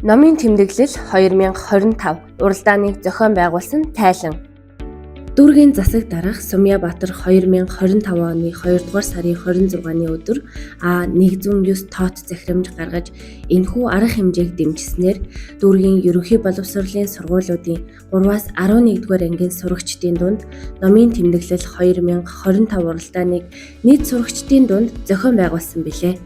Номын тэмдэглэл 2025 уралдааныг зохион байгуулсан тайлан. Дүүргийн засаг дарга Сумья Баатар 2025 оны 2 дугаар сарын 26-ны өдөр А109 тоот захирамж гаргаж энэхүү арга хэмжээг дэмжсэнээр дүүргийн ерөнхий боловсролын сургуулиудын 3-аас 11 дугаар ангийн сурагчдын дунд номын тэмдэглэл 2025 уралдааныг нийт сурагчдын дунд зохион байгуулсан билээ.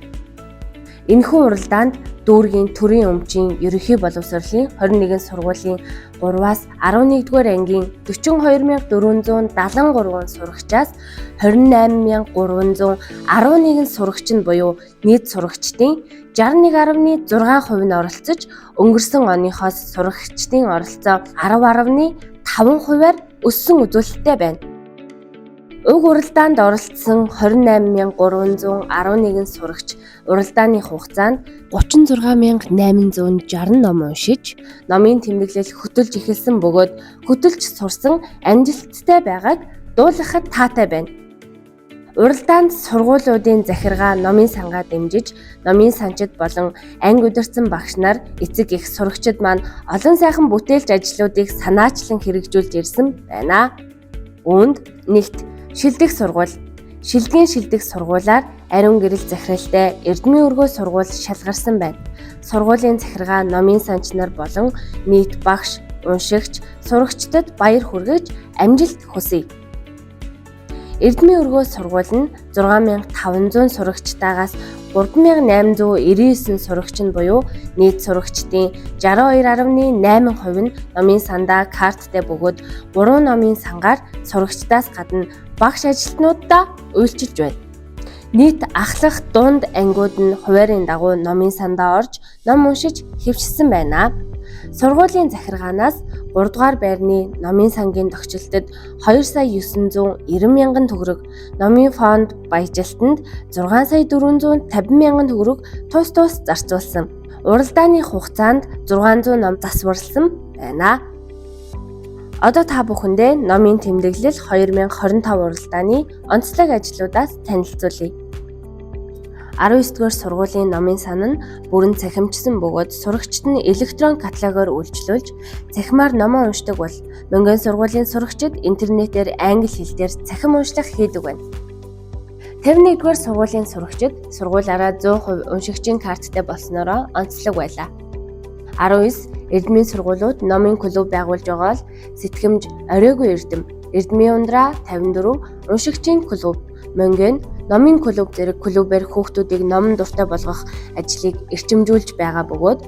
Энэхүү уралдаанд дүүргийн төрийн өмчийн ерөнхий боловсролын 21 сургуулийн 3-аас 11 дугаар ангийн 42,473 сурагчаас 28,311 сурагч нь буюу нийт сурагчдын 61.6% нь оролцож, өнгөрсөн оныхоос сурагчдын оролцоо 10.5%-аар өссөн үзүүлэлттэй байна. Уг уралдаанд оролцсон 28,311 сурагч уралдааны хугацаанд 36,860 ном уншиж, номын тэмдэглэл хөтөлж эхэлсэн бөгөөд хөтөлж сурсан амжилттай байгааг дуулгахад таатай байна. Уралдаанд сургуулиудын захиргаа номын сангаа дэмжиж, номын санчид болон анги удирдсан багш нар, эцэг эх сурагчид маань олон сайхан бүтээлч ажлуудыг санаачлан хэрэгжүүлж ирсэн байна. Үүнд нэгт шилдэг сургууль. Шилдгийн шилдэг сургуулиар ариун гэрэл захиралтай Эрдмийн өргөө сургууль шалгарсан байна. Сургуулийн захиргаа номын санч нар болон нийт багш, уншигч, сурагчдад баяр хүргэж амжилт хүсье. Эрдмийн өргөө сургууль нь 6500 сурагчтайгаас 3899 сурагч нь буюу нийт сурагчдын 62.8% нь номын сандаа карттай бөгөөд 3 номын сангаар сурагчдаас гадна багш ажилтнуудаа уйлчилж байна. Нийт ахлах дунд ангиуд нь хуваарийн дагуу номын сандаа орж ном уншиж хэвшсэн байна. Сургуулийн захиргаанаас 3 дугаар байрны номын сангийн тогтчлолтод 2 сая 990 мянган төгрөг, номын фонд баяжилтанд 6 сая 450 мянган төгрөг тус тус зарцуулсан. Уралдааны хугацаанд 600 ном засварласан байна. Одоо та бүхэндээ номын тэмдэглэл 2025 уралдааны онцлог ажлуудаас танилцуулъя. 19 дугаар сургуулийн номын сан нь бүрэн цахимжсан бөгөөд сурагчид нь электрон каталогоор үйлчлүүлж цахимаар номоо уншдаг бол Мөнгөн сургуулийн сурагчид интернетээр англи хэл дээр цахим уншлах хийдэг байна. 51 дугаар сургуулийн сурагчид сургуулиараа 100% уншигчийн карттай болсноороо онцлог байлаа. 19 Эрдмийн сургуулиуд номын клуб байгуулж байгаа л сэтгэмж оройгүй эрдэм, Эрдмийн ундраа 54 уншигчийн клуб, Мөнгөн номын клуб зэрэг клубээр хүүхдүүдийг номон дуртай болгох ажлыг эрчимжүүлж байгаа бөгөөд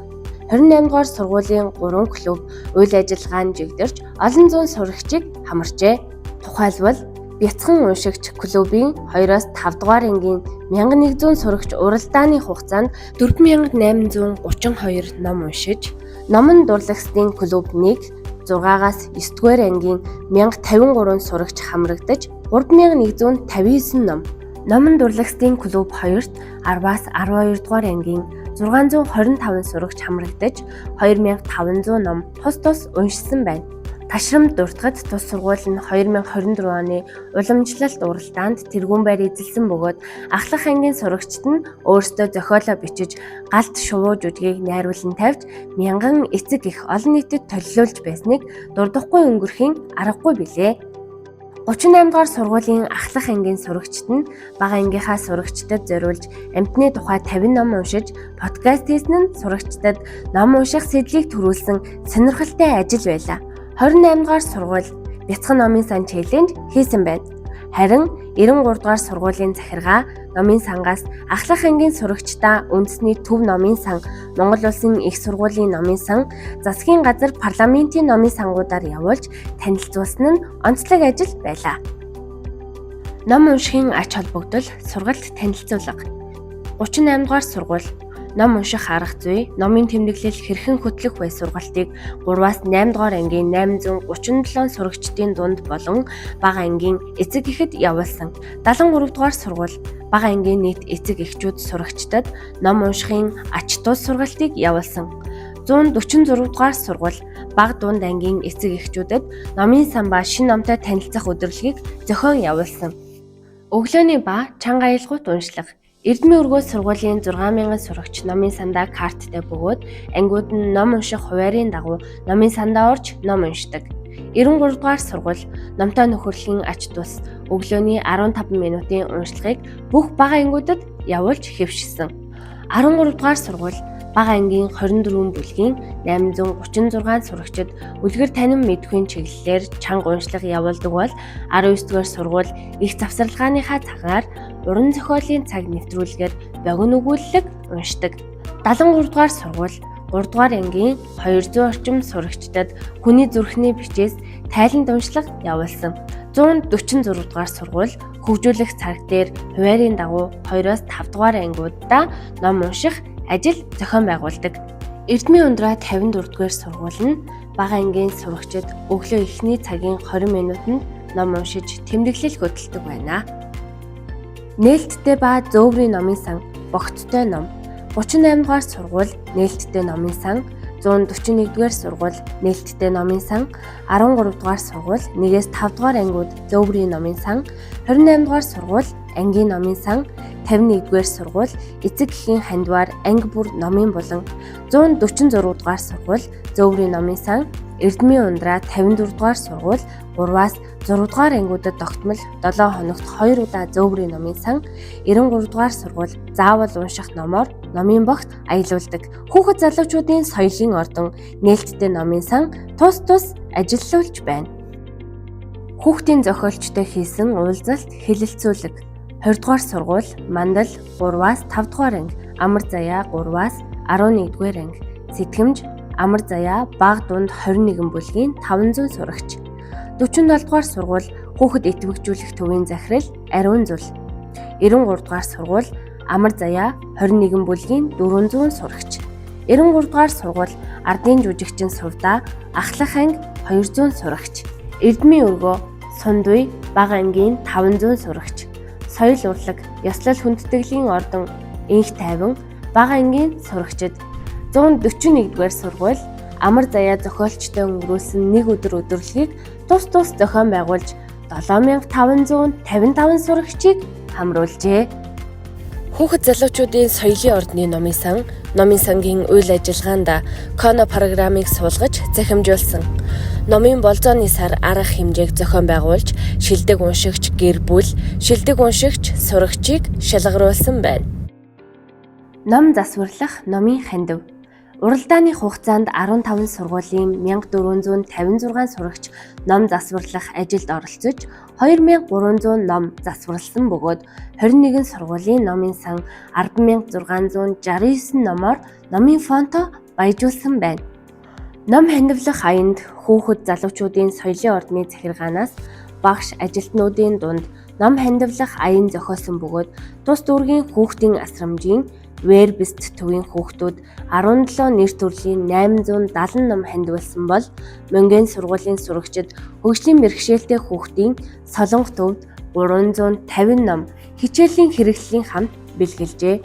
28 дугаар сургуулийн 3 клуб үйл ажиллагаанд жигдэрч олон зуун сурагчийг хамарчээ. Тухайлбал Бяцхан уншигч клубын 2-оос 5 дугаар ангийн 1100 сурагч уралдааны хугацаанд 4832 ном уншиж, Номон дурлагсдын клуб 1 6-аас 9 дугаар ангийн 1053 сурагч хамрагдаж 3159 ном. Номон дурлагсдын клуб 2-т 10-аас 12 дугаар ангийн 625 сурагч хамрагдаж 2500 ном тус тус уншсан байна. Ташрамд дуртахад тус сургууль нь 2024 оны уламжлалт уралдаанд тэргүүн байр эзэлсэн бөгөөд ахлах ангийн сурагчид нь өөрсдөө зохиолоо бичиж галт шувуу жүжгийг найруулан тавьж мянган эцэг эх олон нийтэд толилуулж байсныг дурдахгүй өнгөрөхийн аргагүй билээ. 38 дугаар сургуулийн ахлах ангийн сурагчид нь бага ангийнхаа сурагчдад зориулж амьтны тухай 50 ном уншиж подкаст хийсэн нь сурагчдад ном унших сэдлийг төрүүлсэн сонирхолтой ажил байлаа. 28 дугаар сургууль Бяцхан номын сан челленж хийсэн байна. Харин 93 дугаар сургуулийн захиргаа номын сангаас ахлах ангийн сурагчдаа үндэсний төв номын сан, Монгол Улсын их сургуулийн номын сан, засгийн газар парламентын номын сангуудаар явуулж танилцуулсан нь онцлог ажил байлаа. Ном уншихын ач холбогдол сургалт танилцуулга. 38 дугаар сургууль ном унших арга зүй, номын тэмдэглэл хэрхэн хөтлөх вэ сургалтыг 3-аас 8 дугаар ангийн 837 сурагчдын дунд болон бага ангийн эцэг эхэд явуулсан. 73 дугаар сургууль бага ангийн нийт эцэг эхчүүд сурагчдад ном уншихын ач тус сургалтыг явуулсан. 146 дугаар сургууль бага дунд ангийн эцэг эхчүүдэд номын сан ба шинэ номтой танилцах өдөрлөгийг зохион явуулсан. Өглөөний ба чанга аялгуут уншлага. Эрдмийн өргөө сургуулийн 6000 сурагч номын сандаа карттай бөгөөд ангиуд нь ном унших хуваарийн дагуу номын сандаа орж ном уншдаг. 93 дугаар сургууль номтой нөхөрлөгийн ач тус өглөөний 15 минутын уншлагыг бүх бага ангиудад явуулж хэвшсэн. 13 дугаар сургууль бага ангийн 24 бүлгийн 836 сурагчид үлгэр танин мэдэхүйн чиглэлээр чанга уншлага явуулдаг бол 19 дугаар сургууль их завсарлагааныхаа цагаар уран зохиолын цаг нэвтрүүлгээр богино өгүүлэлэг уншдаг. 73 дугаар сургууль 3 дугаар ангийн 200 орчим сурагчдад хүний зүрхний бичээс тайлан уншлага явуулсан. 146 дугаар сургууль хөгжүүлэх цаг дээр хуваарийн дагуу 2-оос 5 дугаар ангиудаа ном унших ажил зохион байгуулдаг. Эрдмийн ундраа 54 дугаар сургууль нь бага ангийн сурагчид өглөө эхний цагийн 20 минутанд ном уншиж тэмдэглэл хөтэлдэг байна. Нээлттэй ба зөөврийн номын сан, богцтой ном. 38 дугаар сургууль нээлттэй номын сан, 141 дугаар сургууль нээлттэй номын сан, 13 дугаар сургууль 1-ээс 5 дугаар ангиуд зөөврийн номын сан, 28 дугаар сургууль ангийн номын сан, 51 дугаар сургууль эцэг эхийн хандвар анги бүр номын булан, 146 дугаар сургууль зөөврийн номын сан, Эрдмийн ундраа 54 дугаар сургууль 3-аас 6 дугаар ангиудад тогтмол 7 хоногт 2 удаа зөөврийн номын сан, 93 дугаар сургууль заавал унших номоор номын богт аялуулдаг. Хүүхэд залуучуудын соёлын ордон нээлттэй номын сан тус тус ажиллуулж байна. Хүүхдийн зохиолчтой хийсэн уулзалт хэлэлцүүлэг. 20 дугаар сургууль Мандал 3-аас 5 дугаар анги, Амар заяа 3-аас 11 дугаар анги, Сэтгэмж Амар заяа баг дунд 21 бүлгийн 500 сурагч. 47 дугаар сургууль хүүхэд идэвхжүүлэх төвийн захирал Ариун Зул. 93 дугаар сургууль Амар заяа 21 бүлгийн 400 сурагч. 93 дугаар сургууль ардын жүжигчин Сувда ахлах анги 200 сурагч. Эрдмийн өргөө Сундуй бага ангийн 500 сурагч. Соёл урлаг, ёслол хүндэтгэлийн ордон Инх тайван бага ангийн сурагчид. 141 дугаар сургууль амар заяа зохиолчтой өнгөрүүлсэн нэг өдөр өдөрлөгийг тус тус зохион байгуулж 7555 сурагчийг хамруулжээ. Хүүхэд залуучуудын соёлын ордны номын сан, номын сангийн үйл ажиллагаанд Коно програмыг суулгаж захимжуулсан. Номын болзооны сар арга хэмжээг зохион байгуулж, шилдэг уншигч гэр бүл, шилдэг уншигч сурагчийг шалгаруулсан байна. Ном засварлах номын хандив. Уралдааны хугацаанд 15 сургуулийн 1456 сурагч ном засварлах ажилд оролцож, 2300 ном засварласан бөгөөд 21 сургуулийн номын сан 10669 номоор номын фондоо баяжуулсан байна. Ном хандивлах аянд хүүхэд залуучуудын соёлын ордны захиргаанаас багш ажилтнуудын дунд ном хандивлах аян зохиосон бөгөөд тус дүүргийн хүүхдийн асрамжийн Вербист төвийн хүүхдүүд 17 нэр төрлийн 870 ном хандивлсан бол Мөнгөн сургуулийн сурагчид хөгжлийн бэрхшээлтэй хүүхдийн Солонго төвд 350 ном хичээлийн хэрэглэлийн хамт бэлгэлжээ.